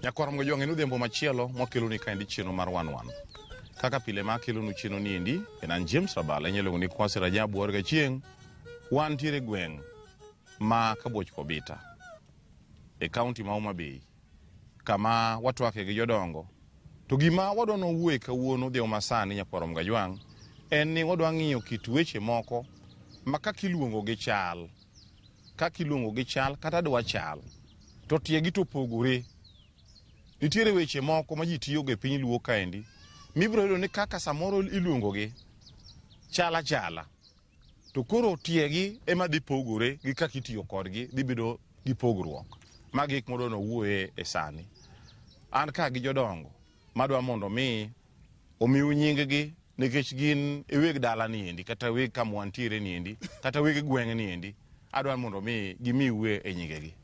Nyakwar Mgojwang' en odhiambo machielo mwakeloni kaendi chenro mar wan wan. Kaka pile ma akelonu chenro ni endi en an James Rabala inyalo luongo ni Kwasi Rajabu warga chieng' wantiere e gweng' ma Kabuoch Kobita e kaunti ma Homa Bay kama watwake gi jodongo. To gima wadwa nowuoye kawuono odhiambo masani nyakwar Mgajwang' en ni wadwa ng'iyo kit weche moko ma kaka iluongo gi chal kaka iluongo gi chal kata dwa chal to tiegi to opogore. Nitiere weche moko ma ji tiyogo e piny Luo kaendi mibiro yudo ni kaka samoro iluongogi chal achala to koro tiegi ema dhi pogore gi kaka itiyo kodgi dhi bedo gi pogruok. Magi gik modwa nowuoye e sani. An ka gi jodongo madwa mondo mi omiu nying-gi nikech gin e weg dala ni endi kata weg kama wantiere ni endi kata weg gweng' ni endi adwa mondo mi gimiue e nyingegi.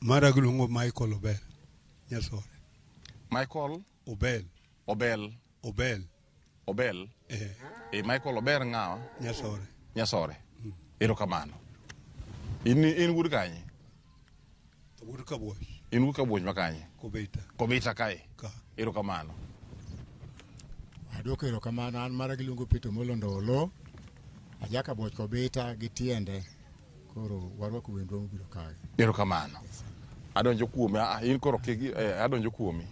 Mara giluongo Michael Obel Nyasore. Michael Obel. Obel. Obel. Obel. Eh. E Michael Ober ng'awa? Nyasore. Nyasore. Erokamano. In wuod kanye? Wuod Kabuoch. In wuod Kabuoch ma kanye? Kobita. Kobita kae. Ka. Erokamano. Adwoko erokamano an mara giluongo Peter Omolo Ndolo. Aja Kabuoch Kobita gi tiende. Koro warwako wendwa mobiro kae. Erokamano. Adonjo kuomi. Ah, in koro kik adonjo kuomi.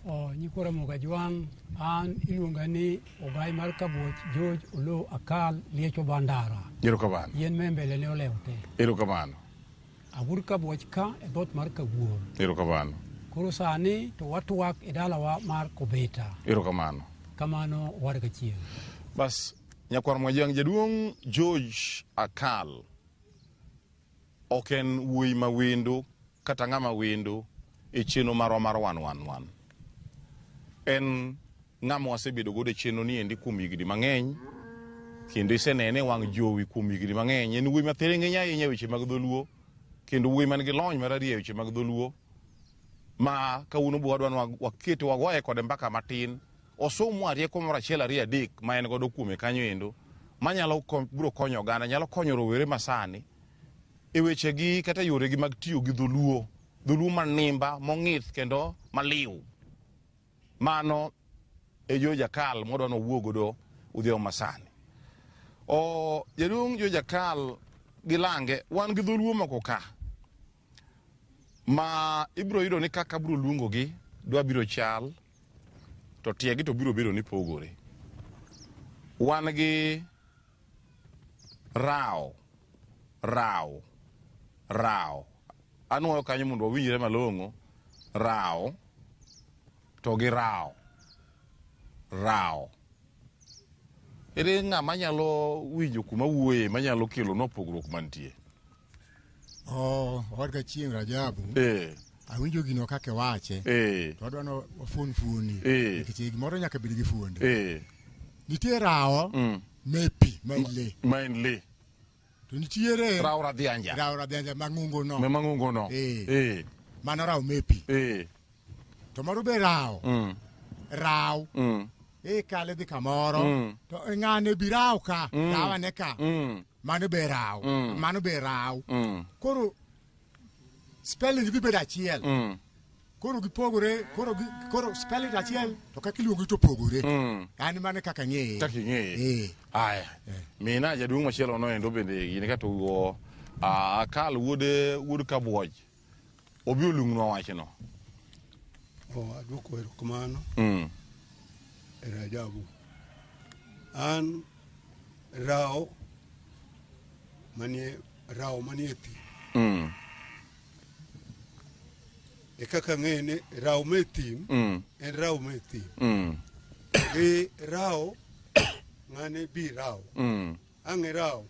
Oh, nyikwa Ramogi Ajwang', an iluonga ni Ogai mar Kabuoch George Oloo Akal Liecho Bandara. Erokamano. Yien me mbele ne olewo te. Erokamano. Awuod Kabuoch ka e dhoot mar Kawuor. Erokamano. Koro sani to watwak e dalawa mar Kobita. Erokamano. Kamano warga chieng'. Bas nyakwar Mwajang' jaduong' George Akal ok en wuoyi ma wendo kata ng'ama wendo e chenro marwa mar wan wan wan. En ng'ama wasebedo godo e chenro ni endi kuom higni mang'eny kendo isenene e wang' jowi kuom higni mang'eny. En wuoyi ma thiring'iny ahinya e weche mag dholuo kendo wuoyi man gi lony marariya e weche mag dholuo ma kawuono be wadwa ni wakete wagoye kode mbaka matin osomwa rieko moro achiel ariyo adek ma en godo kuome kanyo endo manyalo biro konyo oganda nyalo konyo rowere masani e wechegi kata yoregi mag tiyo gi dholuo dholuo manimba mong'ith kendo maliw. Mano e George Akal mwadwa ni wawuo godo odhiambo masani. O jaduong' George Akal gi lange wan gi dholuo moko ka ma ibiro yudo ni kaka abiro luongogi dwa biro chal to tiegi to biro bedo ni pogore. Wan gi rawo, rawo, rawo. Anuoyo kanyo mondo wawinjre malong'o. Rawo to gi rawo. Rawo. Ere ng'ama nyalo winjo kuma wuoye manyalo kelonwa pogruok mantie? Oh, owadga chieng' Rajabu. Eh. Awinjo gino kaka iwache. Eh. To adwa ni wafuon fuoni. Eh. Nikech gimoro nyaka bed gi fuonde. Eh. Nitie rawo me pi ma en le. Ma en le. To nitiere Rawo radhianja. Rawo radhianja mang'ongo no. Ma mang'ongo no. Eh. Eh. Mano rawo me pi. Eh. To moro be rawo. Raw. E kale dhi kamoro. To ng'ane bi raw ka. Raw ane ka. Mano be raw. Mano be raw. Koro spelling dhi bedo achiel. Koro gipogore, koro gi, koro spelling achiel to kaka iluongo to pogore. An mano kaka ang'eye. Kaka ing'eye. Eh. Aya. Mina jaduong' machielo no endo bende gini ka to go Akal wuod wuod Kabuoch. Obi olung'nwa wachno. Oh, aduoko erokamano e Rajabu. An rawo manie rawo manie thim. E kaka ang'eyo ni rawo me thim en rawo me thim. Gi rawo ng'ane bi rawo. Ang' irawo.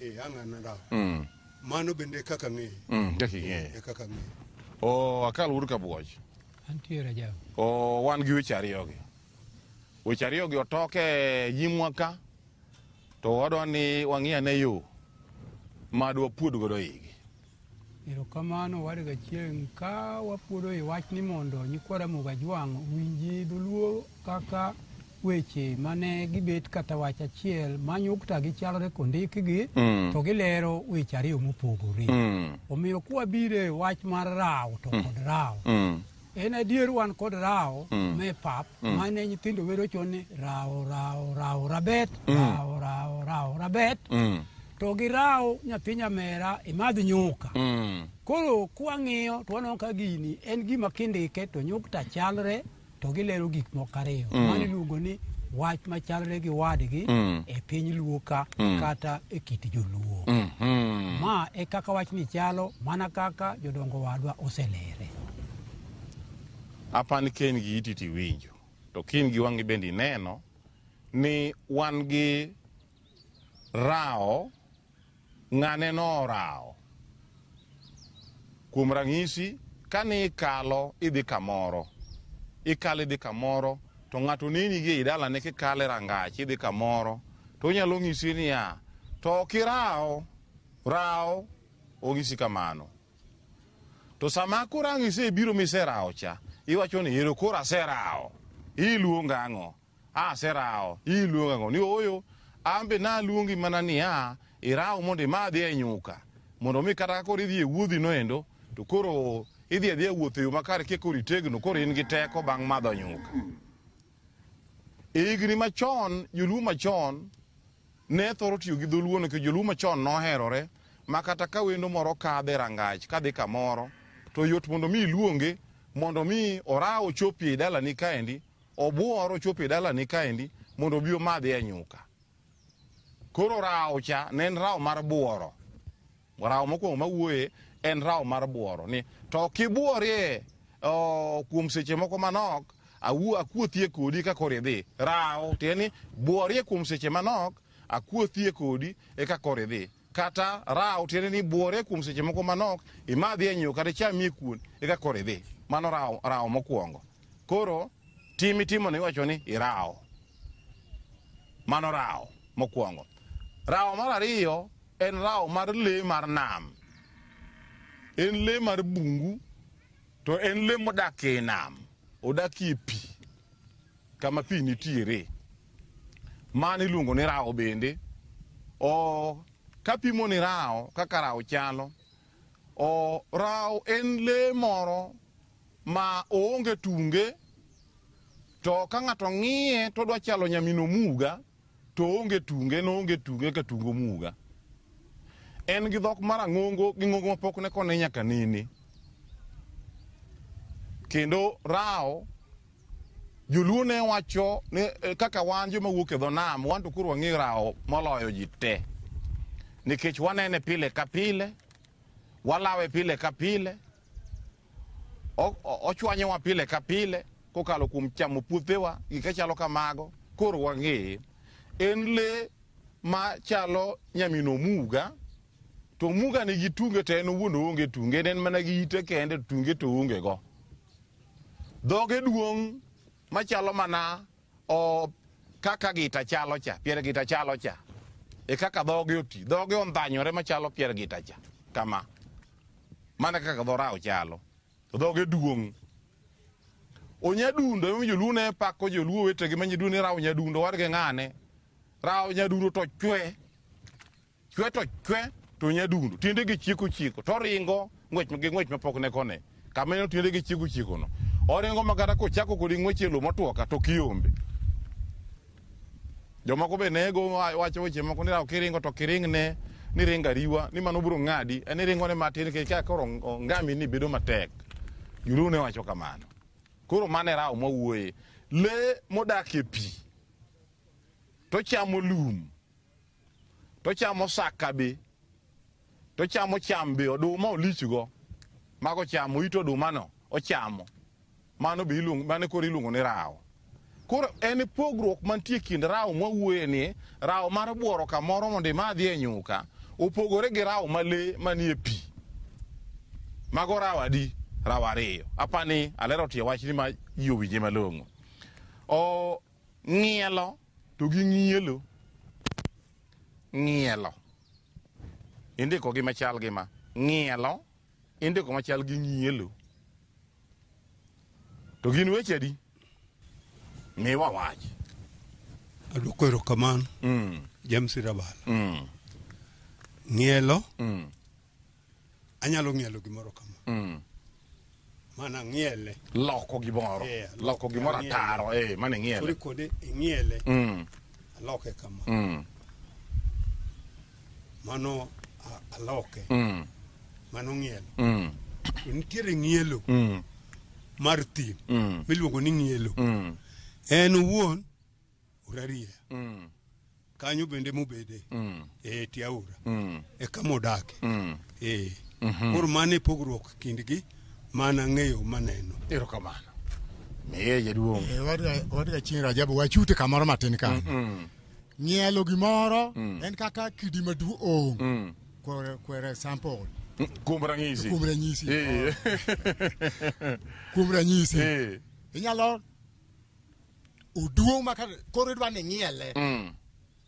Eh, ang' an rawo. Mano bende e kaka ang'eyo. Kaka ing'eyo. E kaka ang'eyo. O akal wuod Kabuoch. Antie Rajab. O wan gi weche ariyogi. Weche ariyogi otok e nyimwa ka to wadwa ni wang'i ane yo ma dwapuod godo igi. Erokamano wadgi achieng' ka wapuodo e wach ni mondo nyikwa Ramogi Ajwang' owinji dholuo kaka weche mane gibet kata wach achiel ma nyukta gi chalre kondikgi to gilero weche ariyo mopogore. Omiyo kwabiro e wach mar rawo to kod rawo. En adier wan kod rawo me pap mane nyithindo wero chon ni rawo rawo rawo rabet rawo rawo rawo rabet to gi rawo nyathi nyamera imadh nyuka. Koro kwang'iyo to waneno ka gini en gima kindike to nyukta chalre to gilero gik moko ariyo. Mano iluongo ni wach machalre gi wadgi e piny Luo ka kata e kit joluo. Ma e kaka wachni chalo mana kaka jodongo wadwa oselere. Apani ka in gi iti tiwinjo to ka in gi wang'i bende ineno ni wan gi rawo ng'ane norawo. Kuom ranyisi kane ikalo idhi kamoro, ikalo idhi kamoro to ng'ato neni gi ei dalane kikalo e rangach idhi kamoro to onyalo ng'isi niya to ok irawo, rawo ong'isi kamano. To sama koro ang' isebiro miserawo cha, iwacho ni ero koro aserawo, iluonga ang'o? Aserawo, iluonga ang'o? Ni ooyo, an be naluongi mana niya, iraw mondo imadhi e nyuka, mondo mi kata ka koro idhi e wuodhi noendo, to koro idhi adhiya wuoth e yo makare kia koro itegno, koro in gi teko bang' madho nyuka. E higni machon, joluo machon ne thoro tiyo gi dholuo nikech joluo machon noherore ma kata ka wendo moro kadho e rangach kadhi kamoro to yot mondo mi iluonge mondo mi oraw ochopi e dalani kaendi, obuor ochopi e dalani kaendi mondo obi omadhi e nyuka. Koro rawo cha ne en rawo mar buoro. Rawo mokwongo mawuoye en rawo mar buoro ni to kibuorie kuom seche moko manok awuo akuothie kodi ka koro idhi. Rawo tiende ni buorie kuom seche manok akuothie kodi eka koro idhi. Kata rawo tiende ni buorie kuom seche moko manok imadhie nyuka kata ichamie kuon eka koro idhi. Mano rawo, rawo mokwongo. Koro tim itimo iwacho ni irawo. Mano rawo mokwongo. Rawo mar ariyo en rawo mar lee mar nam. En lee mar bungu to en lee modak e nam. Odak e pi kama pi nitiere. Mano iluongo ni rawo bende. O kapimo ni rawo kaka rawo chalo, o rawo en lee moro ma oonge tunge to ka ng'ato ng'iye to odwa chalo nyamin omuga to oonge tunge noonge tunge ka tung omuga. En gi dhok marang'ongo gi ng'ongo mapok ne kone nyaka nene. Kendo rawo joluo ne wacho ni kaka wan joma wuok e dho nam wan to koro wang'eyo rawo moloyo ji te. Nikech wanene pile ka pile, walawe pile ka pile, ochwanyowa pile ka pile kokalo kuom chamo puothewa, gik chalo kamago, koro wang'eye. En lee ma chalo nyamin omuga, to omuga nigi tunge to en owuon oonge tunge, en mana gi ite kende to tunge to oonge go. Dhoge duong' machalo mana kaka gita chalo cha, pier gita chalo cha. E kaka dhoge oti, dhoge ondhanyore machalo pier gita cha, kama. Mana kaka dho rawo chalo. Dhoge duong'. Onyadundo emomiyo joluo ne pako joluo wetegi ma nyadundo ni rawo nyadundo wargi ng'ane. Rawo nyadundo to chwe. Chwe to chwe to nyadundo. Tiende gi chieko chieko to ringo ng'wech gi ng'wech mapok ne kone. Kama en tiende gi chieko chieko no. Oringo ma kata kochako kodi ng'wech e lowo motwo ka to kiyombe. Jomoko be ne go wacho weche moko ni rawo kiringo to kiringne ni ringo ariwa ni mano biro ng'adi en iringo ne matin nikech ka koro ngami ni bedo matek. Joluo ne wacho kamano. Koro mano e rawo mwawuoye. Lee modak e pi. To chamo lum. To chamo saka be. To chamo cham be, oduma olichgo. Mago chamo it oduma no, ochamo. Mano be iluongo, mano koro iluongo ni rawo. Koro en pogruok mantie kind rawo mwawuoye ni, rawo mar buoro kamoro mondo imadhie nyuka, opogore gi rawo ma lee manie pi. Mago rawo adi? Rawo ariyo. Apani alero tie wachni ma ji owinje malong'o. O ng'ielo to gi ng'ielo. Ng'ielo. Indiko gi machal gi ma. Ng'ielo indiko machal gi ng'ielo. To gin weche adi? Miwa wach. Aduoko erokamano James Rabala. Ng'ielo anyalo ng'ielo gimoro kama. Mana ng'iele. Loko gimoro. Eh, Loko gimoro ang'iele. ataro. Mano ing'iele. Koro kode ing'iele. Aloke kama. Mano aloke. Mano ng'ielo. To nitiere ng'ielo mar thim miluongo ni ng'ielo. En owuon oraria. Kanyo bende mobede. E tie aora. E kama odake. Koro mano e pogruok kindgi mana ng'eyo maneno. Erokamano. Miye jaduong'. Wadga chieng' Rajabu wachute kamoro matin kanyo. Ng'ielo gimoro en kaka kidi maduong'. Kwa example. Kuom ranyisi. Kuom ranyisi. Kuom ranyisi. Inyalo oduong' ma koro idwa ni ng'iele.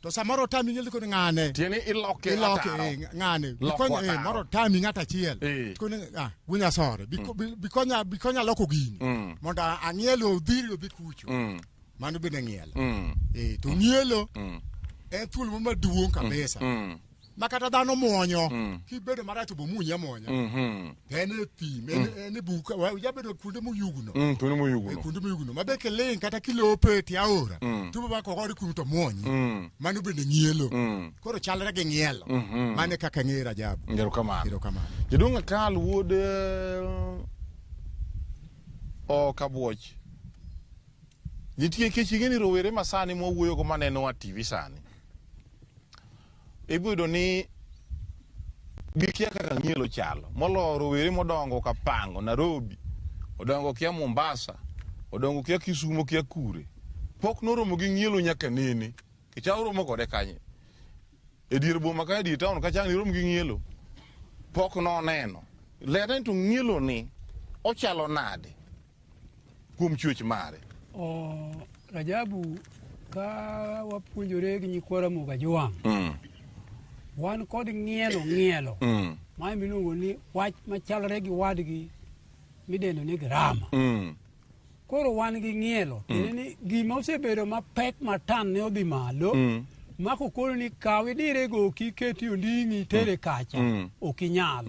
To samoro otami ng'iele kod ng'ane. Tiende iloke ataro. Ng'ane. Loko ataro. Moro otami ng'at achiel. Kone, wunya sore. Bikonya loko gini. Mondo ang'iele odhiri odhi kucho. Mano bende ng'ielo. To ng'ielo en thuolo maduong' kabisa. Ma kata dhano muonyo, kibedo marach to bomunyi amuonya. En e thim, en e buk, jabedo kuonde moyugno. Kuonde moyugno. Kuonde moyugno. Ma be kiling' kata kilope e tie aora, to ibiro kogori kuno to muonyi. Mano bende ng'ielo. Koro chalre gi ng'ielo. Mano e kaka ng'eyo Rajabu. Erokamano. Erokamano. Jaduong' Akal wuod Okabuoch. Nitie kech ing'e ni rowere masani mwawuoyogo manenowa TV sani. Ibiro yudo ni gikia kaka ng'ielo chalo. Moloyo rowere modongo Kapango, Nairobi, odongo kia Mombasa, odongo kia Kisumo, kia kure. Pok noromo gi ng'ielo nyaka nene. Kicha oromo kode kanye? E dier boma ka e dier town kacha irom gi ng'ielo. Pok noneno. Lerne to ng'ielo ni ochalo nade kuom chwech mare? Rajabu, ka wapuonjore gi nyikwa Ramogi Ajwang', wan kod ng'ielo ma miluongo ni wach machalre gi wadgi midendo ni grama. Koro wan gi ng'ielo, tiende ni gima osebedo mapek matan ne odhi malo, mako koro ni kaw idire goki iketi onding'i itere kacha, ok inyal.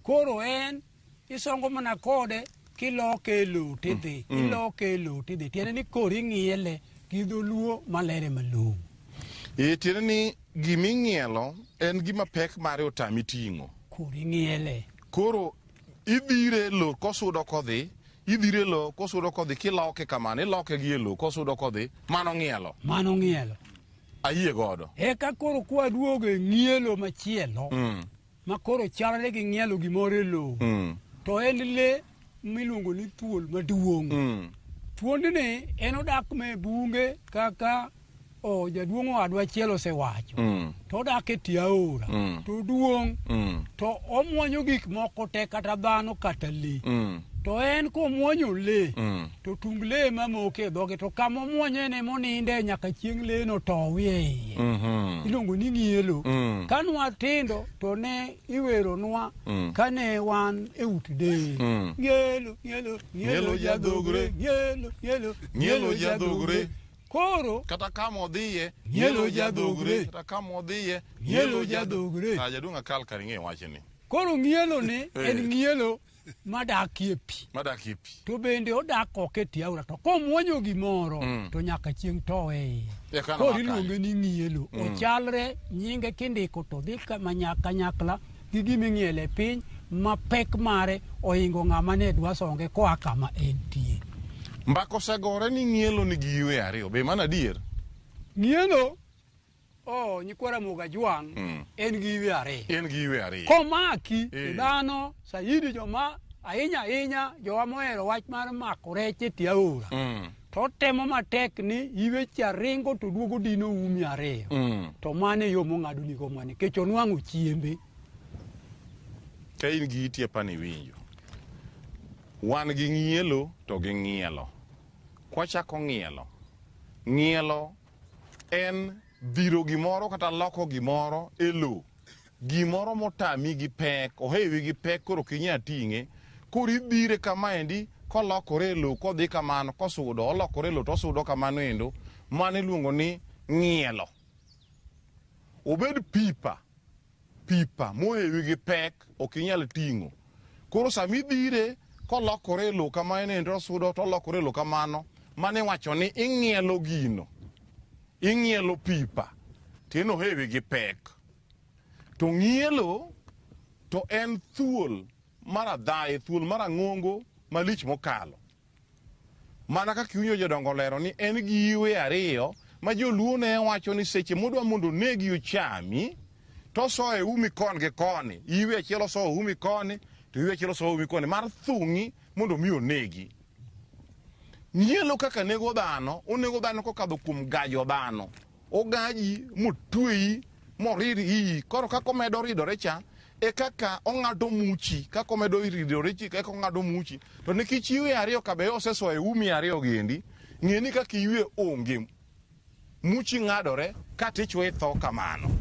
Koro en isongo mana kode kiloke e lowo tidhi, iloke e lowo tidhi, tiende ni koro ing'iele gi dholuo malere malong'o. Tiende ni giming'ielo en gima pek mare otami ting'o. Koro ing'iele. Koro idhire e lowo kosudo kodhi, idhire e lowo kosudo kodhi, kiloke kamano, iloke gi e lowo kosudo kodhi, mano ng'ielo. Mano ng'ielo. Ayie godo. Eka koro kwaduogo e ng'ielo machielo, ma koro chalre gi ng'ielo gimoro e lowo, to en le miluongo ni thuol maduong'. Thuondni en odak me bunge kaka jaduong' owadwa achiel osewacho. To odak e tie aora. To duong'. To omuonyo gik moko te kata dhano kata le. To en komuonyo le, to tung le mamoke e dhoge, to kama omuonye ne moninde nyaka chieng' le no towi e iye. Iluongo ni ng'ielo. Ka nwatindo to ne iweronwa kane wan e ut deye. Ng'ielo, ng'ielo, ng'ielo jadhogre, ng'ielo, ng'ielo, ng'ielo jadhogre. Koro kata kama odhiye, ng'ielo jadhogre. Kata kama odhiye, ng'ielo jadhogre. Jaduong' Akal kar ing'e wachni. Koro ng'ielo ni en ng'ielo madakie pi. Madakie pi. To bende odak oko e tie aora. To komuonyo gimoro, to nyaka chieng' towe iye. Koro iluonge ni ng'ielo. Ochalre nyinge kindiko to dhi kanyakla gi gima ing'ielo e piny ma pek mare ohingo ng'ama ne dwa songe koa kama entie. Mbaka osegore ni ng'ielo nigi ywe ariyo, be mano adier? Ng'ielo nyikwa Ramogi Ajwang' en gi iwe ariyo. En gi iwe ariyo. Komaki to dhano saidi joma ahinya ahinya jowa mohero wach mar mako rech e tie aora to otemo matek ni iwe cha ringo to duogo dino umi ariyo. To mano e yo mong'ado nigo mwa nikech onwang'o chiembe. Ka in gi iti apani iwinjo. Wan gi ng'ielo to gi ng'ielo. Kwachako ng'ielo, ng'ielo en dhiro gimoro kata loko gimoro e lo. Gimoro motami gi pek, ohewi gi pek koro ok inyal ting'e. Koro idhire kamaendi kolokore e lo kodhi kamano kosudo, olokore e lo tosudo kamano endo. Mano iluongo ni ng'ielo. Obed pipa, pipa mohewi gi pek ok inyal ting'o. Koro sama idhire kolokore e lo kamano endo osudo to olokore e lo kamano, mano iwacho ni ing'ielo gino. Ing'ielo pipa, tiende ohewi gi pek. To ng'ielo to en thuol mar adhaye, thuol mar ang'ongo malich mokalo. Mana kaka iwinjo jodongo olero ni en gi iwe ariyo ma joluo ne wacho ni seche modwa mondo onegi ochami to osoyo e umi koni gi koni. Iwe achiel osoyo e umi koni to iwe achiel osoyo e umi koni mar thung'i mondo mi onegi. Ng'ielo kaka nego dhano, onego dhano kokadho kuom gajo dhano. Ogaji motweyi morid iyi. Koro kaka omedo ridore cha, e kaka ong'ado muchi. Kaka omedo ridore chi, kaka ong'ado muchi. To nikech iwe ariyo ka be osesoyo e umi ariyo giendi, ng'e ni kaka iywe onge. Muchi ng'adore kata ichwe itho kamano.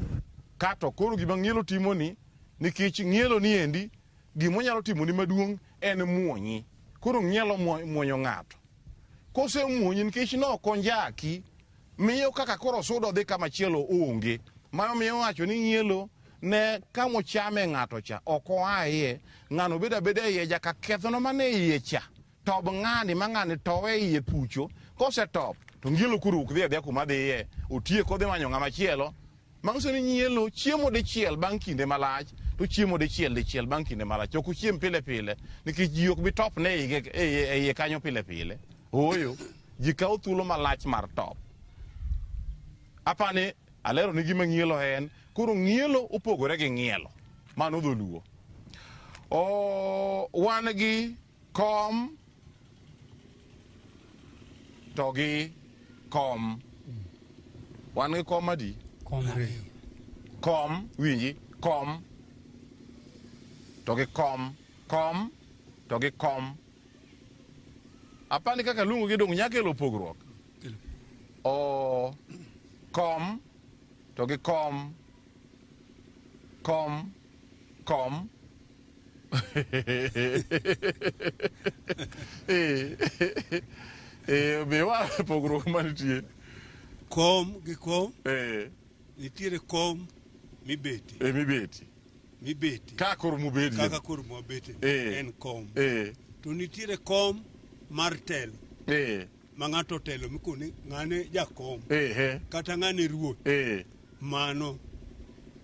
Kato koro gima ng'ielo timoni, nikech ng'ielo ni endi, gima onyalo timoni maduong' en muonyi. Koro ng'ielo muonyo ng'ato. Kosemuonyi nikech nok onjaki, miyo kaka koro osudo dhi kama chielo onge. Mano miyo wacho ni ng'ielo ne kama ochame ng'ato cha ok oa iye, ng'ano bedo abeda iye jaka kethono mane iye cha. Tob ng'ani ma ng'ani towe iye kucho, kosetop to ng'ielo koro ok dhi adhiya kuma dhiye, otieko odhi manyo ng'ama chielo. Manyiso ni nyielo chiemo dichiel bang' kinde malach, to chiemo dichiel dichiel bang' kinde malach. Ok ochiem pile pile, nikech ji ok bi top ne e iye kanyo pile pile. Ooyo, ji kawo thuolo malach mar top. Apani alero ni gima ng'ielo en, koro ng'ielo opogore gi ng'ielo. Mano dholuo. Wan gi kom to gi kom. Wan gi kom adi? Kom ariyo. Kom, winji, kom to gi kom, kom to gi kom. Apani kaka luongo gi dong' nyaka kelo pogruok. Kom to gi kom, kom, kom. Be wa pogruok manitie? Kom gi kom. Nitiere kom mibeti. Mibeti. Mibeti. Kaka koro mubeti. Kaka koro mwabete. En kom. To nitiere kom mar telo. Ma ng'ato otelo mikoni ng'ane jakom. Kata ng'ane ruoth. Mano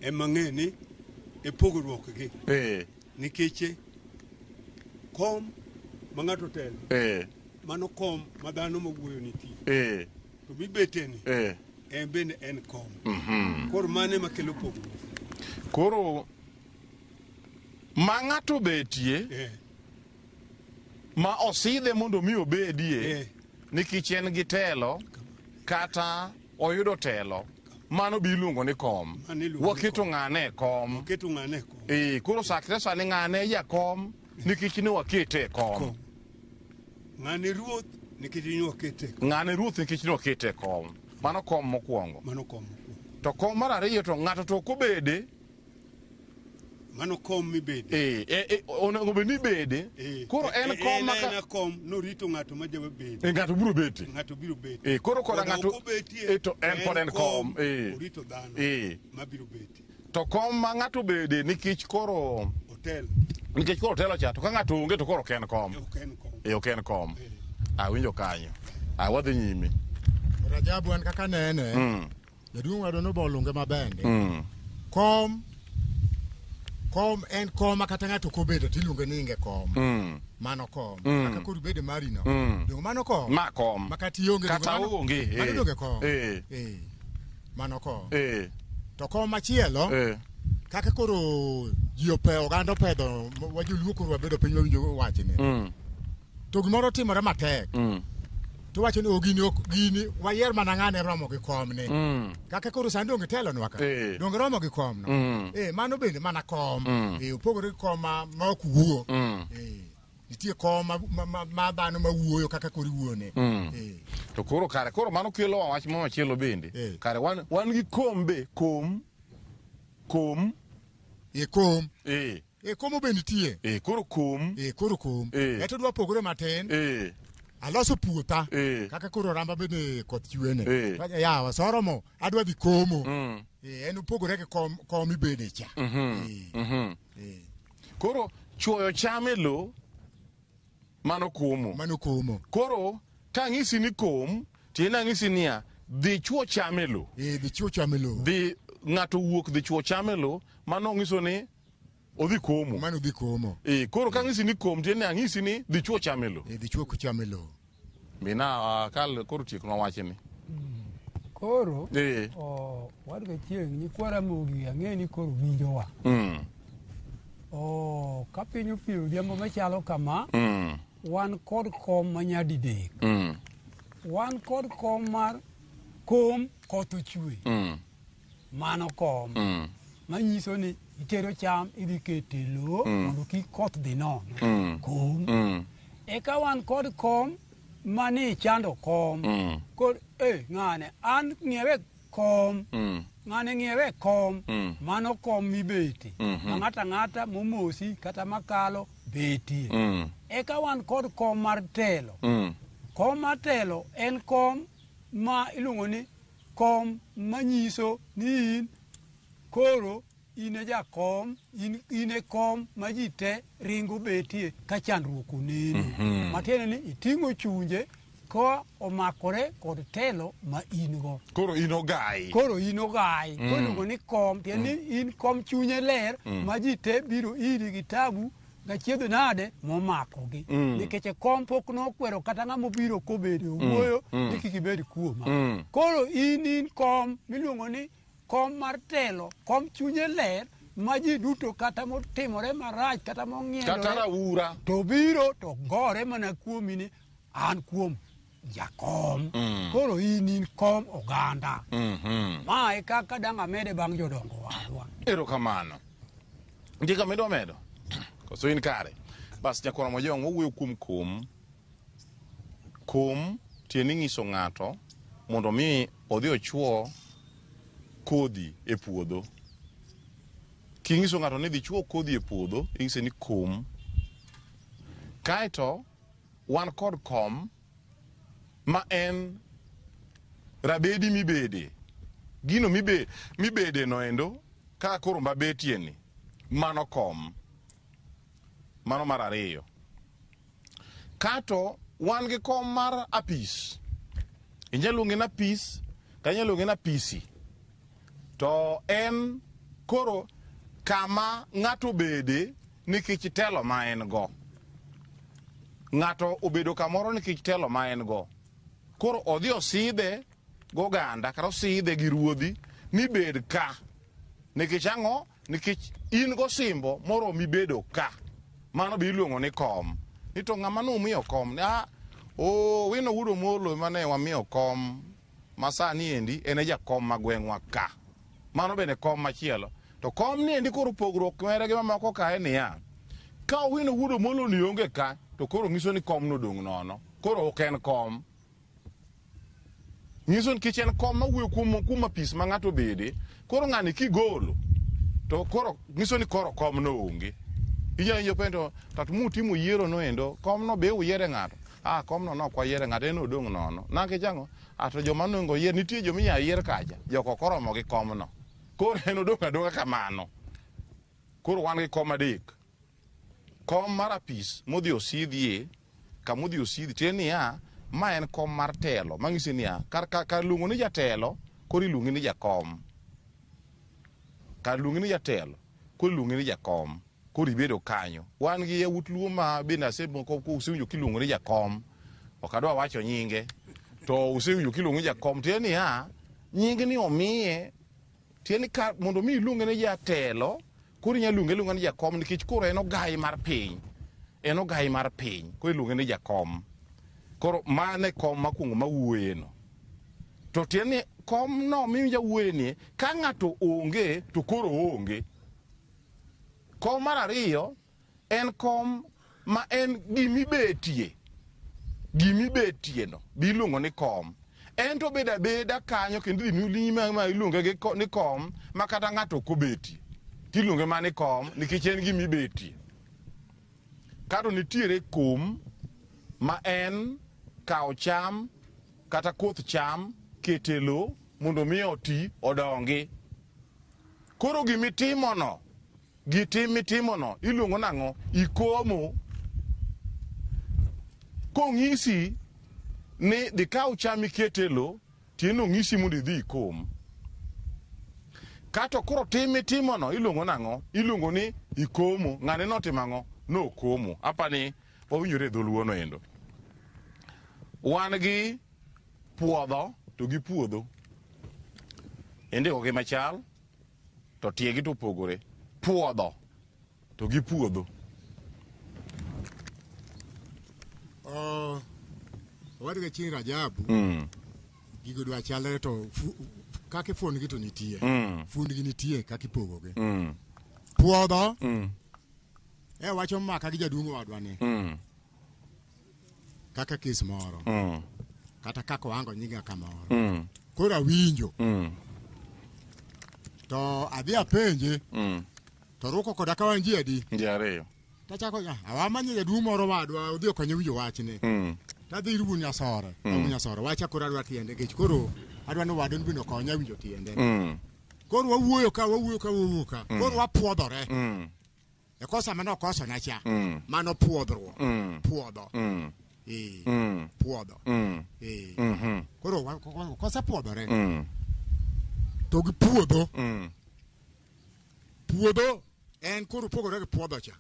ema ng'e ni e pogruok gi. Nikech kom ma ng'ato otelo. Mano kom ma dhano mawuoyo nitie. To mibete ni. En bende en kom. Koro mano ema kelo pogruok. Koro ma ng'ato betie ma osidhe mondo mi obedie nikech en gi telo kata oyudo telo, mano bi iluongo ni kom. Waketo ng'ane e kom. Waketo ng'ane e kom. Koro sakre sani ng'ane jakom nikech ne wakete e kom. Ng'ane ruoth nikech ne wakete e kom. Ng'ane ruoth nikech ne wakete e kom. Mano kom mokwongo. Mano kom mokwongo. To kom mar ariyo to ng'ato to ok obede. Mano kom mibede. Onego bed ni ibede. Koro en kom ma en kom norito ng'ato ma jawa bede. Ng'ato biro bete. Ng'ato biro bete. Koro koda ng'ato obetie, to en pod en kom. Orito dhano ma biro bete. To kom ma ng'ato bede nikech koro hotel. Nikech koro telo cha to ka ng'ato onge to koro ok en kom. Ok en kom. Ok en kom. Awinjo kanyo. Wadhi nyime. Rajabu an kaka nene. Jaduong' wadwa nobolunge mabende. Kom kom en kom ma kata ng'ato ok obedo to iluonge ni inge kom. Mano kom. Kaka koro ibede mari no. Donge mano kom? Ma kom. Ma kata ionge kata onge. Mano donge kom. Mano kom. Eh. To kom machielo Eh. kaka koro ji ope oganda opedho wajoluo koro wabedo piny wawinjo wachni. To gimoro timore matek. To wacho ni gini ok gini wayier mana ng'ane romo gi komni. Kaka koro sani donge telonwa ka. Eh. Donge romo gi komno. Eh, mano bende mana kom. Eh, opogore gi kom ma ok wuo. Eh, nitie kom ma dhano ma wuoyo kaka koro iwuone. Eh. To koro kare koro mano kelo wach moro machielo bende. Eh. Kare wan gi kombe kom kom E kom. eh E kom be nitie. eh koro kom E koro kom. Eh. Eto dwa pogore matin. eh Aloso puotha. Eh. Kaka koro ramba bende koth chwene. Eh. Yawa soromo adwa dhi komo. Mm. Eh, en opogore gi kom ibede cha. Eh. Mhm. Eh. Koro chuoyo cham e lo mano komo. Mano komo. Koro ka ang'isi ni kom tiende ang'isi niya dhi chuo cham e lo. Eh, dhi chuo cham e lo. Dhi ng'ato wuok dhi chuo cham e lo mano ng'iso ni odhi komo. Mano dhi komo. Eh, koro ka ang'isi ni kom tiende ang'isi ni dhi chuo cham e lo. Eh, dhi chuo cham e lo. Mina kal koro tieknwa wachni. Koro Eh. o wadga chieng' nyikwa Ramogi ang'e ni koro winjowa. Mm. O ka piny opie odhiambo machalo kama, Mm. wan kod kom ma nyadidek. Mm. Wan kod kom mar kom koth ochwe. Mm. Mano kom. Mm. Manyiso ni itero cham idhi kete e lowo mondo kik koth dhi nono. Mm. Kom. Mm. Eka wan kod kom mani ichando kom. Mm. Kod ng'ane an ng'iewe kom. Mm. Ng'ane ng'iewe kom. Mm. Mano kom mibete. Mhm. Ma ng'ato ang'ata momosi kata makalo betie. Mm. Eka wan kod kom mar telo. Mm. Kom mar telo en kom ma iluongo ni kom manyiso ni in koro in e jakom, in e kom ma ji te ringo betie ka chandruok oneno. Mhm. Matiende ni iting'o chunje ka omakore kod telo ma in go. Koro in ogai. Koro in ogai. Koro iluongo ni kom, tiende ni in kom chunye ler ma ji te biro iri gi tabu gachiedho nade momakogi. Mm. Nikech kom pok nokwero kata ng'ama obiro kobedo owuoyo ni kik ibed kuoma. Mm. Koro in kom miluongo ni kom mar telo, kom chunye ler ma ji duto kata motimore marach kata mong'ielore Kata raura. to biro to gore mana kuomi ni an kuom jakom. Mm. Koro in kom oganda. Mhm. Ma e kaka dang' amede bang' jodongo wadwa. Erokamano. Nitie kama idwa medo? Koso in kare? Bas nyakwar Mojong wawuoyo kuom kom. Kom tiende ni ng'iso ng'ato mondo mi odhi ochuo kodhi e puodho. King'iso ng'ato ni dhi chuo kodhi e puodho, ing'ise ni kom. Kaeto wan kod kom ma en rabedi mibede. Gino mibede no endo kaka koro mabetie ni mano kom. Mano mar ariyo. Kato wan gi kom mar apis. Inyalo luonge ni apis, kata inyalo luonge ni apisi. To en koro kama ng'ato bede nikech telo ma en go. Ng'ato obedo kamoro nikech telo ma en go. Koro odhi osidhe goganda kata osidhe gi ruodhi ni bed ka. Nikech ang'o? Nikech in gosimbo moromi bedo ka. Mano be iluongo ni kom. Ni to ng'ama numiyo kom? Ah, Owino Wuod Omolo ema ne wamiyo kom ma sani endi en e jakom ma gweng'wa ka. Mano bende kom machielo. To kom ni endi koro pogruok mere gi mamoko ka en niya, ka Owino Wuod Omolo ni onge ka, to koro nyiso ni kom no odong' nono. Koro ok en kom. Nyiso nikech en kom mawuoyo kuom apis ma ng'ato obede, koro ng'ani kigolo, to koro nyiso ni koro kom no onge. Inyalo winjo penjo, to mutimo yiero no endo, kom no be uyiere ng'ato? Ah, kom no nok wayiere ng'ato, en odong' nono. Nakech ang'o? Ah, to joma nonego yier, nitie joma inyalo yier kacha, jok ok oromo gi kom no. Koro en odong' adong'a kamano. Koro wan gi kom adek. Kom mar apis modhi osidhie, kamodhi osidhi, tiende niya, ma en kom mar telo. Mang'isi niya, kar luongo ni jatelo, koro iluongi ni jakom. Kar luongi ni jatelo, koro iluongi ni jakom. Koro ibedo kanyo. Wan gi yawuot Luo ma bende asemoko usewinjo kiluongo ni jakom. Ok adwa wacho nyinge. To usewinjo kiluongo ni jakom. Tiende niya, Nying ni omiye tiende ka mondo mi iluonge ni jatelo, koro inyalo luonge luonga ni jakom nikech koro en ogai mar piny. En ogai mar piny, koro iluonge ni jakom. Koro mano e kom makwongo mawuoye no. To tiende ni kom no miwinjo awuoye ni, ka ng'ato onge to koro oonge. Kom mar ariyo en kom ma en gimibetie. Gimibetie no be iluongo ni kom. En to obedo abeda kanyo kendo idhi nyime ma iluonge ni kom ma kata ng'ato ok obetie. Tiluonge mana ni kom nikech en gimibetie. Kato nitiere kom ma en kawo cham kata koth cham kete lo mondo mi oti odongi. Koro gimitimono, gitim mitimono iluongo nang'o? Ikomo. Kong'isi ni dhi kaw cham iket e lo, tiende ong'isi mondo idhi ikom. Kato koro tim mitimono iluongo nang'o? Iluongo ni ikomo. Ng'ane notimo ang'o? Nokomo. Apani wawinjore e dholuo no endo. Wan gi puodho to gi puodho. Indiko gi machal to tiegi to opogore. Puodho to gi puodho. Owadgi Chieng' Rajabu, gigo dwa chalre to kaka ifuon gi to nitie. Fuon gi nitie kaka ipogogi. Puodho, e wacho maka gi jaduong' wadwa ni. Kaka kes moro. Kata kaka ohango nyinga kamoro. Koro awinjo. To adhi apenje. To ruko koda ka wan ji adi? Ji ariyo. Tachako, awamanyo jaduong' moro wadwa, odhi okonye winjo wachne. Tadhi ir wuon Nyasore. Wuon Nyasore, wacha koro adwa tiende, nikech koro adwa ni wadwa bende okonya winjo tiende. Koro wawuoyo ka, wawuoyo ka, wawuoyo ka. Koro wapuodhore. E kosa mane okosona cha, mano puodhruok. Puodho. Puodho. Koro kosepuodhore, to gi puodho. Puodho en koro pogore gi puodho cha.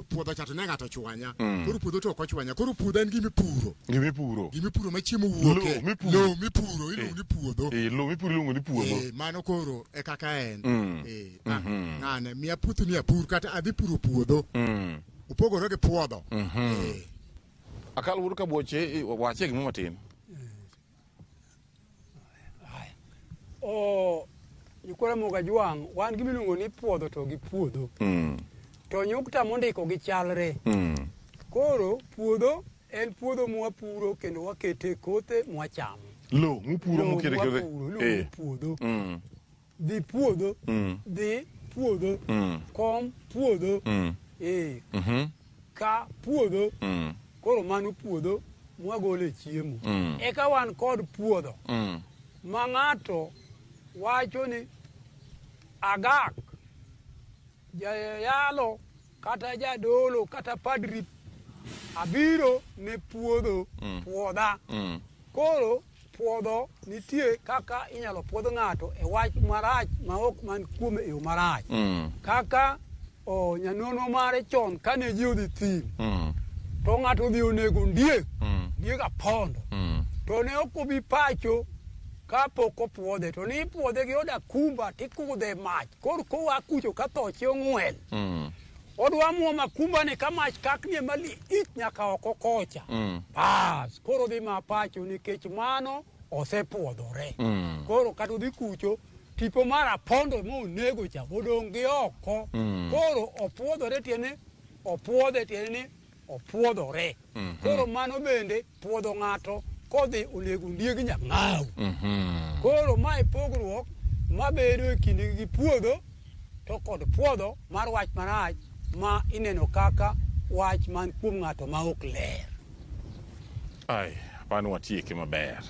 Puodho cha to ne ng'ato chwanya. Koro puodho to ok ochwanya. Koro puodho en gima ipuro. Gima ipuro. Gima ipuro ma chiemo wuoke. Lowo mipuro. Lowo mipuro iluongo ni puodho. Lowo mipuro iluongo ni puodho. Mano koro e kaka en. Ng'ane miya puothi ni apur kata adhi puro puodho. Opogore gi puodho. Akal wuod Kabuoche, wachie gimoro matin. Nyikwa Ramogi Ajwang', wan gi miluongo ni puodho to gi puodho. To nyukta mondiko gi chalre. Koro puodho en puodho mwapuro kendo wakete kothe mwachamo. Lo mupuro mukete kothe. Lo mwapuro iluongo ni puodho. Dhi puodho, dhi puodho, kom puodho, ka puodho. Koro mano puodho mwagole chiemo. Eka wan kod puodho. Ma ng'ato wacho ni agak, jayalo kata jadolo kata padri abiro ne puodho, puodha. Koro puodho nitie kaka inyalo puodh ng'ato e wach marach ma ok man kuome e yo marach. Kaka nyanono mare chon kane ji odhi thim, to ng'ato odhi onego ndiek, ndiek apondo. To ne ok obi pacho kapok opuodhe, to ni ipuodhe gi od akumba tikudhe mach. Koro koa kucho ka thoche ong'wel, odwa muomo akumba ni ka mach kakni malich nyaka oko kocha. Bas, koro odhi ma pacho nikech mano osepuodhore. Koro kata odhi kucho, tipo mar apondo monego cha odong' gi oko. Koro opuodhore tiende opuodhe tiende ni opuodhore. Koro mano bende puodho ng'ato kodhi onego ondieg nyang'au. Koro mae pogruok mabedo e kindgi gi puodho to kod puodho mar wach marach ma ineno kaka wach man kuom ng'ato ma ok ler. Ai, apani watieke maber.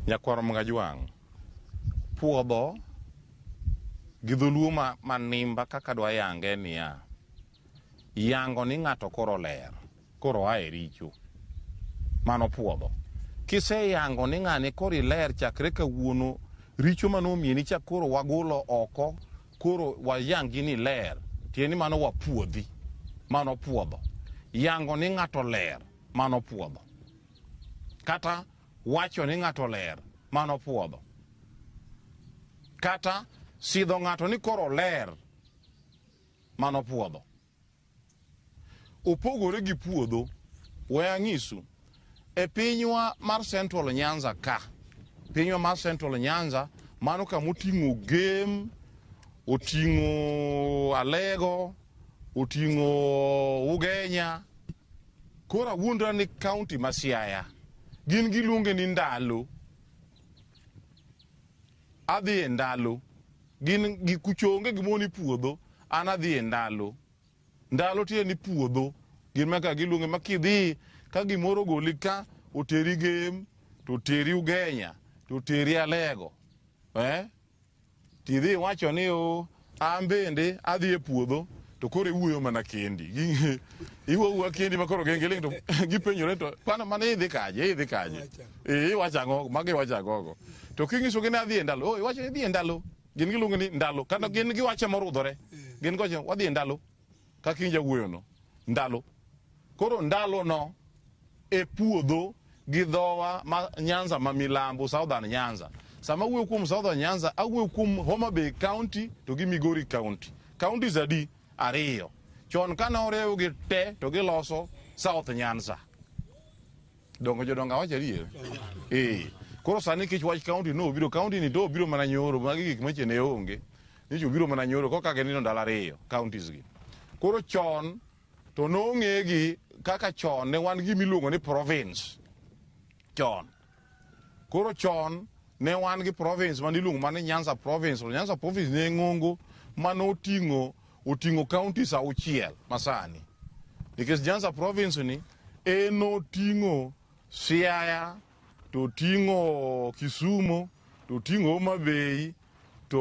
Nyakwar Mgajwang', puodho gi dholuo manimba kaka dwa yange niya, yango ni ng'ato koro ler, koro oa e richo. Mano puodho. Kiseyango ni ng'ani koro iler chakre kawuono, richo manomieni cha koro wagolo oko, koro wayangi ni ler, tiende ni mano wapuodhi, mano puodho. Yango ni ng'ato ler, mano puodho. Kata wacho ni ng'ato ler, Mano puodho. Kata sidho ng'ato ni koro ler, mano puodho. Opogore gi puodho, we ang'isu, e pinywa mar Central Nyanza ka, pinywa mar Central Nyanza, mano kama oting'o Gem, oting'o Alego, oting'o Ugenya. Koro awuondra ni kaunti ma Siaya, gin giluonge ni ndalo. Adhi e ndalo. Gin gi kucho onge gimoro ni puodho, an adhi e ndalo. Ndalo tiende ni puodho. Gin ma giluonge ma kidhi ka gimoro ogoli ka, oteri Gem, to oteri Ugenya, to oteri Alego. Tidhi iwacho ni o an bende adhi e puodho, to koro iwuoyo mana kendi. Iwuoyo awuoya kendi ma koro gin giling' to gipenjore to kwano mana idhi kaje, idhi kaje. Iwacho ang'o, magi iwacho ang'ogo. To kinyisogi ni adhi e ndalo, oh, iwacho ni idhi e ndalo. Gin giluonge ni ndalo, kata gin giwache morudhore. Gin giwacho wadhi e ndalo. Kaka iwinjo awuoyo no, ndalo. Koro ndalo no e puodho gi dhowa ma Nyanza ma milambo, Southern Nyanza. Sama awuoyo kuom Southern Nyanza, awuoyo kuom Homa Bay County to gi Migori County. Counties adi? Ariyo. Chon kane oriwgi te to giloso South Nyanza. Dongo jodongo awacho adier? Koro sani nikech wach county no obiro, county ni to obiro mana nyoro, magi gik machien ne onge. Nyocha obiro mana nyoro, koka ginino ndalo ariyo, counties gi. Koro chon to nong'egi kaka chon ne wan gi miluongo ni province. Chon. Koro chon ne wan gi province mane iluongo mana ni Nyanza province. To Nyanza province ne ng'ongo mane oting'o counties auchiel masani. Nikech Nyanza province ni en oting'o Siaya, to oting'o Kisumu, to oting'o Homa Bay, to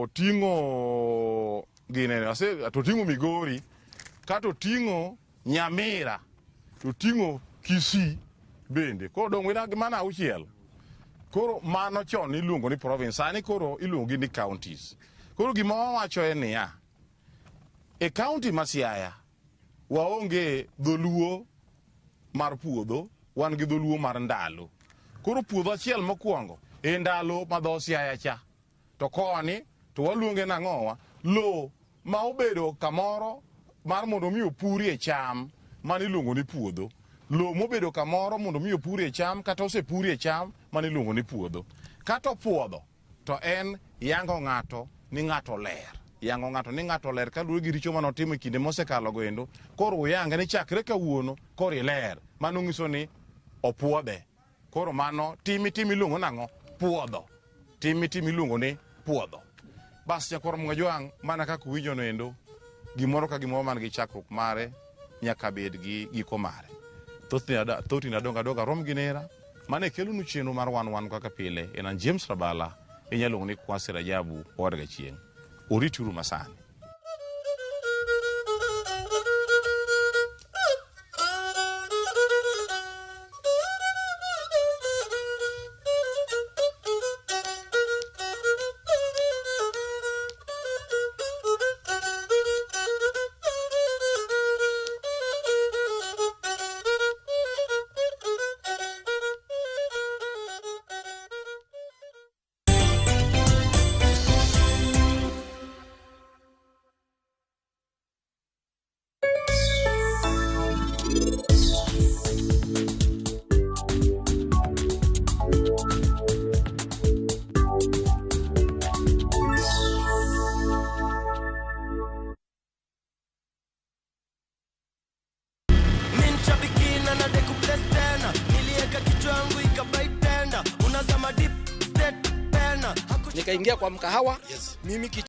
oting'o ginene, to oting'o Migori, kato oting'o Nyamira, to oting'o Kisii bende. Koro dong' wina mana auchiel. Koro mano chon iluongo ni province, sani koro iluongo gi ni counties. Koro gima wawacho en niya, e county ma Siaya, waonge dholuo mar puodho, wan gi dholuo mar ndalo. Koro puodho achiel mokwongo e ndalo ma dho Siaya cha. To koni to waluonge nang'owa? Lo ma obedo kamoro mar mondo mi opurie cham, mano iluongo ni puodho. Lo mobedo kamoro mondo mi opurie cham kata osepurie cham, mano iluongo ni puodho. Kata opuodho to en yango ng'ato ni ng'ato ler. Yango ng'ato ni ng'ato ler kaluwore gi richo manotimo e kinde mosekalo go endo. Koro uyange ni chakre kawuono koro iler. Mano nyiso ni opuodhe. Koro mano tim iluongo nang'o? Puodho. Tim iluongo ni puodho. Bas nyakwar Mugajwang', mana kaka uwinjo no endo, gimoro ka gimoro man gi chakruok mare nyaka bed gi giko mare. Thothne adongo adonga rom gi nera, mane kelonu chenro mar wan wan kaka pile. En an James Rabala, inyalo luongo ni Kwasi Rajabu owad Gachieng'. Orituru masani. Nikaingia kwa mkahawa. Mimi